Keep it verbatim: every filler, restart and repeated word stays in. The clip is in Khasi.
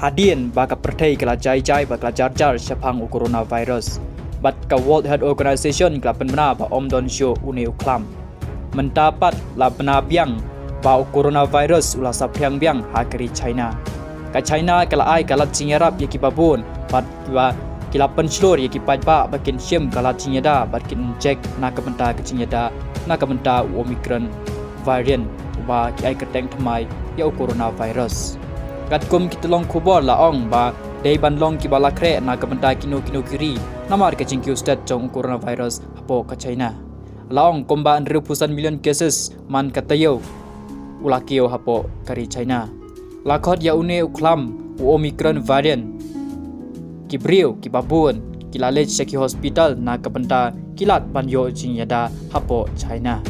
Hadien ba ka pyrthei ka la jai jai bad ka la jar jar shaphang u coronavirus, bad ka World Health Organization ka la pynbna ba ym don shuh une u khlam. Mynta pat la bna biang ba u coronavirus u la saphriang biang ha ka ri China. Ka China ka la ai ka lad jingïarap ïa kiba bun bad kiba ki la pynshlur ïa ki paidbah ba kin shim ka lad jingïada bad kin inject na ka bynta ka jingïada na ka bynta u Omicron variant uba ki ai kyrteng thymmai ïa u coronavirus. Katkum ki tyllong khubor la ong ba dei ban long kiba la khreh na ka bynta kino kino ki ri namar ka jingkiew stet jong u coronavirus hapoh ka China. La ong kumba hynriewphew san million cases man ka taïew u la kiew hapoh ka ri China. La khot ïa une u khlam u Omicron variant. Ki briew kiba bun ki la leit sha ki hospital na ka bynta ki lad ban ïoh jingïada hapoh China.